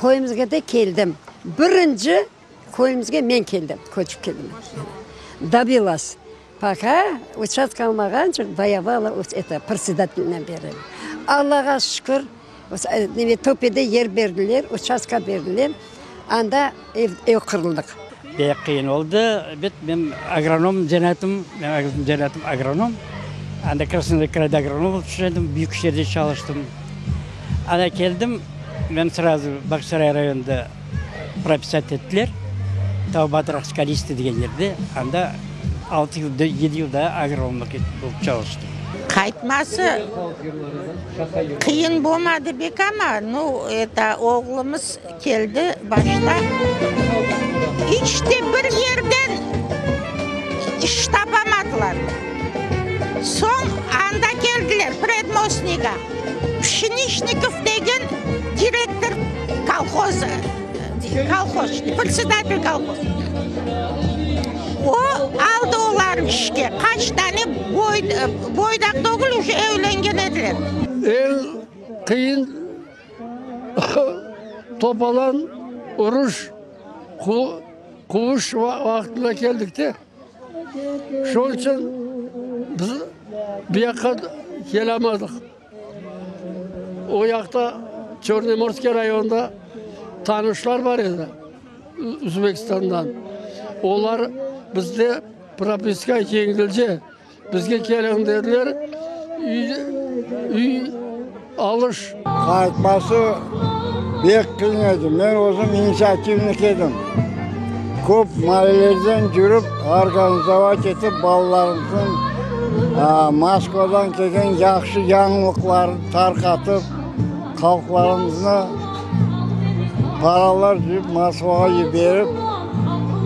Köyümizge de keldim. Birinci köyümizge men keldim, köçip keldim. Dobilas. Poka uçastka almağance voyovala eto, predsedatelnen beri. Allağa şükür, neme, töpede yer berdiler, uçastka berdiler, anda ev, ev quruldıq. Pek qıyın oldı. Ebet, men agronom zenaatım, menim zenaatım agronom. Anda Krasnodar krayda agronom olıp işledim, büyük işlerde çalıştım. Anda keldim, meni srazu Bağçasaray rayonında propisat ettiler, Tau-Badraq Skalistый degen yerde, anda altı yıl, yedi yıl daa agronomlıq olıp çalıştım. Qaytması qıyın bolmadı bek amma, nu, eto, oğlumız keldi başta, iç te bir yerden iş tapamadılar. Soñ anda keldiler, Predmostniyga, Pşeniçnikov degen direktor kolhozı, kolhoz, predsedatel kolhoz. O, aldı olarnı işke, qaç tane boydaq degil, uje evlengen ediler. Eñ qıyın topalan, uruş, quvuş vaqtında keldik de, şonıñ içün biz bu yaqqa kelamadıq. O yaqta Çornomorskiy rayonında tanışlar bar edi, Özbekistandan. Olar bizde propiska yengilce, bizge keliñ dediler, üy alış. Qaytması bek qıyın edi. Men özüm initsiativnik edim. Köp maallelerden yürip, organizovat etip, balalarımıznıñ Moskvadan kelgen yahşı yañılıqlarnı tarqatıp, halqlarımıznı paralar cıyıp Moskvağa yiberip,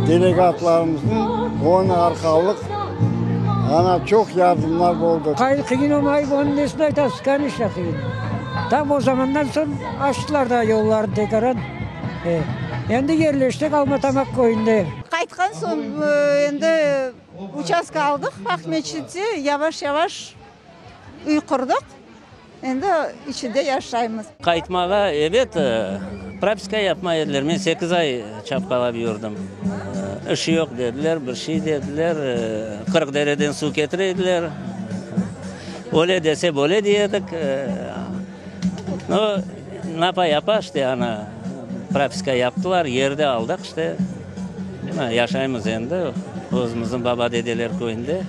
delegatlarımıznıñ onı arqalıq, ana çoq yardımlar boldı. Qıyın olmayıp, onıñ nesini aytasız, koneçno, qıyın. Tam o zamandan soñ açtılar da yollarnı tekaran. Endi yerleştik Alma-Tamaq köyünde. Qaytqan soñ endi uçastka aldıq Aqmeçitte, yavaş-yavaş üy qurdıq, endi içinde yaşaymız. Qaytmağa, ebet, propiska yapmay ediler. Men sekiz ay çapqalap yürdim. İş yoq dediler, bir şey dediler. 40 dereden suv ketire ediler. Öyle dese, böyle dey edik. No, napa yapa, işte, ana, propiska yaptılar, yer de aldıq, işte. Yaşaymız endi özümizniñ baba-dedeler köyünde.